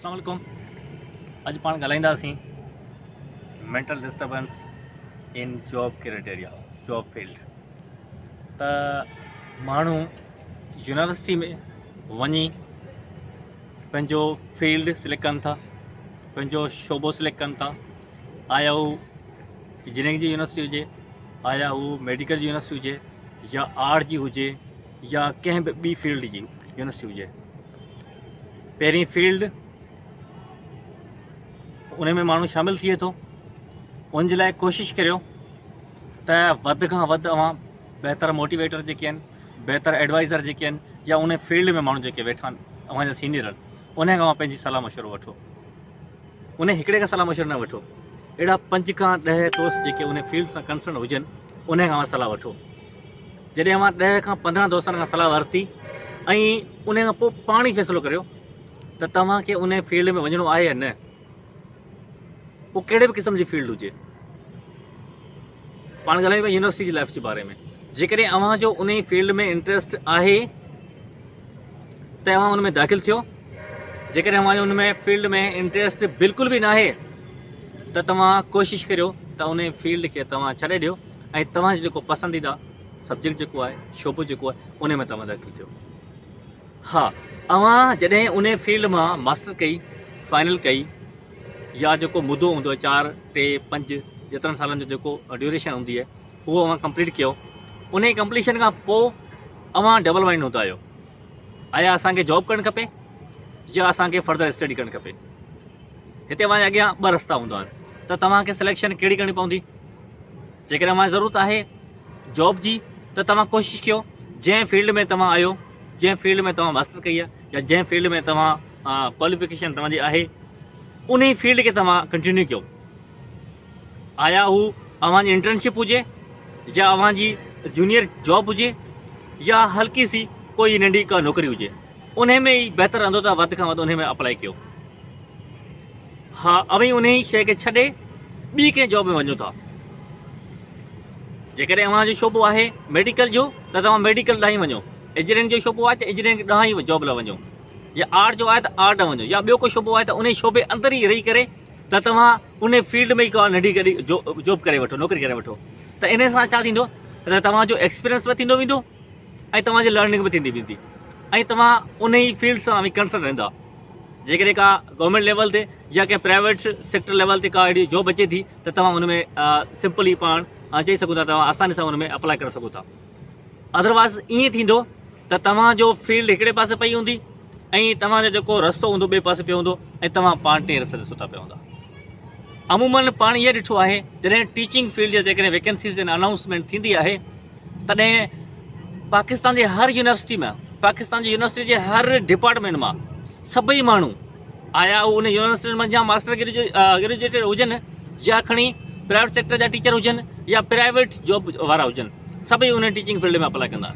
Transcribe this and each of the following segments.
اسلام عليڪم اڄ پاڻ ڳالهائينداسين mental disturbance in job criteria job field ته ماڻهو يونيورسٽي ۾ وڃي پنهنجو فيلڊ سليڪٽ ڪن ٿا پنهنجو شعبو سليڪٽ ڪن ٿا آيا هو انجنيئرنگ جي يونيورسٽي هجي آيا هو ميڊيڪل جي يونيورسٽي هجي يا آرٽ جي هجي يا ڪنهن به ٻي فيلڊ جي يونيورسٽي هجي پهرين فيلڊ ان ۾ ماڻهو شامل ٿئي ٿو ان جي لاء ڪوشش ڪريو ته وڌ کان وڌ اوهان بهتر موٽيويٽر جيڪي آهن بهتر ايڊوائزر جيڪي آهن يا ان فيلڊ ۾ ماڻهو جيڪي ويٺا آهن اوهان جا سينيئر آهن ان کان اوهان پنهنجي صلاح مشورو وٺو ان هڪڙي کان صلاح مشورو نه وٺو اهڙا پنج کان ڏهه دوست جيڪي ان فيلڊ سان ڪنسرن هجن ان کان اوهان صلاح وٺو جڏهن اوهان ڏهه کان 15 دوستن کان صلاح ورتي ۽ ان کان پوء پاڻ ئي فيصلو ڪريو ته توهان کي ان فيلڊ ۾ وڃڻو آهي يا نه، پوء ڪهڙي به قسم جي فيلڊ هجي. پاڻ ڳالهايون پيا يونيورسٽي جي لائف جي باري ۾. جيڪڏهن اوهان جو ان فيلڊ ۾ انٽريسٽ آهي ته اوهان ان ۾ داخل ٿيو، جيڪڏهن اوهان جو ان ۾ فيلڊ ۾ انٽريسٽ بلڪل به ناهي ته توهان ڪوشش ڪريو ته ان فيلڊ کي توهان ڇڏي ڏيو ۽ توهان جو جيڪو پسنديده سبجيڪٽ جيڪو آهي شعبو جيڪو آهي ان ۾ توهان داخل ٿيو. ها اوهان جڏهن ان فيلڊ مان ماسٽر ڪئي فائنل ڪئي يا جيڪو مدو هوندو آهي 4 3 5 جيترن سالن جو جيڪو ڊيوريشن هوندي آهي اهو اوهان ڪمپليٽ ڪيو ان ڪمپليشن کان پوء اوهان ڊبل مائنڊ هوندا آهيو آيا اسان کي جاب ڪرڻ کپي يا اسان کي فردر اسٽڊي ڪرڻ کپي. هتي اوهان جي اڳيان ٻه رستا هوندا آهن ته توهان کي سليڪشن ڪهڙي ڪرڻي پوندي. جيڪڏهن اوهان کي ضرورت آهي جاب جي ته توهان ڪوشش ڪيو جنهن فيلڊ ۾ توهان آهيو جنهن فيلڊ ۾ توهان ماسٽر ڪئي آهي يا جنهن فيلڊ ۾ توهان ڪواليفڪيشن توهان جي آهي ان فيلڊ کي توهان ڪنٽينيو ڪيو. آيا هو اوهان جي انٽرنشپ هجي يا اوهان جي جونيئر جاب هجي يا هلڪي سي ڪوئي ننڍي ڪا نوڪري هجي انهي ۾ ئي بهتر رهندو ته وڌ کان وڌ انهي ۾ اپلائي ڪيو. ها اوهين انهي شيء کي ڇڏي ٻي ڪنهن جاب ۾ وڃو ٿا. جيڪڏهن اوهان جو شعبو آهي ميڊيڪل جو ته توهان ميڊيڪل ڏانهن ئي وڃو، انجنيئرنگ جو شعبو آهي ته انجنيئرنگ ڏانهن ئي جاب لاء وڃو يا آرٽ جو آهي ته آرٽ ڏانهن وڃو يا ٻيو ڪو شعبو آهي ته انهي شعبي اندر ئي رهي ڪري ته توهان انهي فيلڊ ۾ ئي ڪا ننڍي ڪڏي جاب ڪري وٺو، نوڪري ڪري وٺو ته انهي سان ڇا ٿيندو ته توهان جو ايڪسپيرينس به ٿيندو ويندو ۽ توهان جي لرننگ به ٿيندي ويندي ۽ توهان انهي فيلڊ سان اوهين ڪنسرن رهندا. جيڪڏهن ڪا گورنمينٽ ليول تي يا ڪنهن پرائيويٽ سيڪٽر ليول تي ڪا اهڙي جاب اچي ٿي ته توهان ان ۾ سمپلي پاڻ چئي سگهو ٿا توهان آساني سان ان ۾ اپلائي ڪري سگهو ٿا. ادروائز ائين ٿيندو ته توهان جو فيلڊ هڪڙي پاسي پئي هوندي ۽ توهان جو جيڪو رستو هوندو ٻئي پاسي پيو هوندو ۽ توهان پاڻ ٽئين رستي تي ستا پيا هوندا. عموماً پاڻ اهو ڏٺو آهي جڏهن ٽيچنگ فيلڊ جا جيڪڏهن ويڪنسيز جي انائونسمينٽ ٿيندي آهي تڏهن پاڪستان جي هر يونيورسٽي مان پاڪستان جي يونيورسٽي جي هر ڊپارٽمينٽ مان سڀئي ماڻهو آيا هو ان يونيورسٽي منجهان ماسٽر گريجوئيٽ هجن يا کڻي پرائيويٽ سيڪٽر جا ٽيچر هجن يا پرائيويٽ جاب وارا هجن سڀئي ان ٽيچنگ فيلڊ ۾ اپلائي ڪندا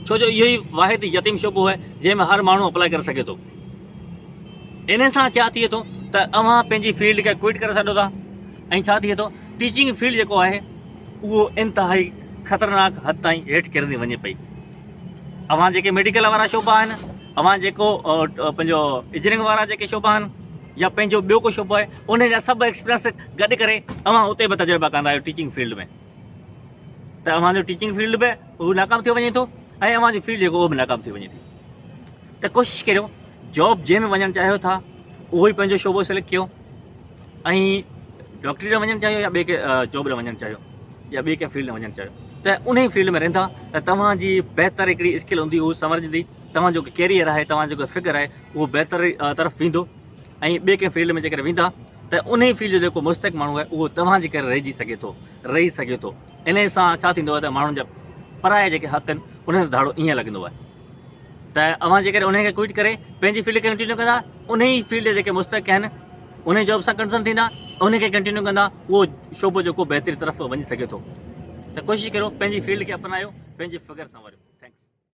ڇو جو اهو ئي واحد يتيم شعبو آهي جنهن ۾ هر ماڻهو اپلائي ڪري سگهي ٿو. ان سان ڇا ٿئي ٿو ته اوهان پنهنجي فيلڊ کي ڪوئٽ ڪري ڇڏو ٿا ۽ ڇا ٿئي ٿو ٽيچنگ فيلڊ جيڪو آهي اهو انتهائي خطرناڪ حد تائين هيٺ ڪرندي وڃي پئي. اوهان جيڪي ميڊيڪل وارا شعبا آهن، اوهان جيڪو پنهنجو انجنيئرنگ وارا جيڪي شعبا آهن يا پنهنجو ٻيو ڪو شعبو آهي ان جا سڀ ايڪسپيرينس گڏ ڪري اوهان اتي به تجربا ڪندا آهيو ٽيچنگ فيلڊ ۾ ته اوهان جو ٽيچنگ فيلڊ به اهو ناڪام ٿيو وڃي ٿو ۽ اوهان جو فيلڊ جيڪو اهو به ناڪام ٿي وڃي ٿي. ته ڪوشش ڪريو جاب جنهن ۾ وڃڻ چاهيو ٿا اهو ئي پنهنجو شعبو سليڪٽ ڪيو ۽ ڊاڪٽري ڏانهن وڃڻ چاهيو يا ٻي ڪنهن جاب ڏانهن وڃڻ چاهيو يا ٻي ڪنهن فيلڊ ۾ وڃڻ چاهيو ته انهي فيلڊ ۾ رهندا ته توهان جي بهتر هڪڙي اسڪل هوندي هو سنورجندي توهان جو ڪيريئر آهي توهان جو فڪر آهي اهو بهتر طرف ويندو ۽ ٻي ڪنهن فيلڊ ۾ جيڪڏهن ويندا ته انهي فيلڊ جو جيڪو مستحق ماڻهو آهي اهو توهان جي ڪري رهجي سگهي ٿو رهي سگهي ٿو انهي سان ڇا ٿيندو آهي ته ماڻهن جا پرايا جيڪي حق آهن انهن تي ڌاڙو ائين لڳندو آهي ته اوهان جيڪڏهن انهي کي ڪوئٽ ڪري پنهنجي فيلڊ کي ڪنٽينيو ڪندا انهي فيلڊ جا جيڪي مستحق آهن انهي جاب سان ڪنسرن ٿيندا انهي کي ڪنٽينيو ڪندا اهو شعبو جيڪو بهتري طرف وڃي سگهي ٿو ته ڪوشش ڪريو پنهنجي فيلڊ کي اپنايو پنهنجي فڪر سان وريو.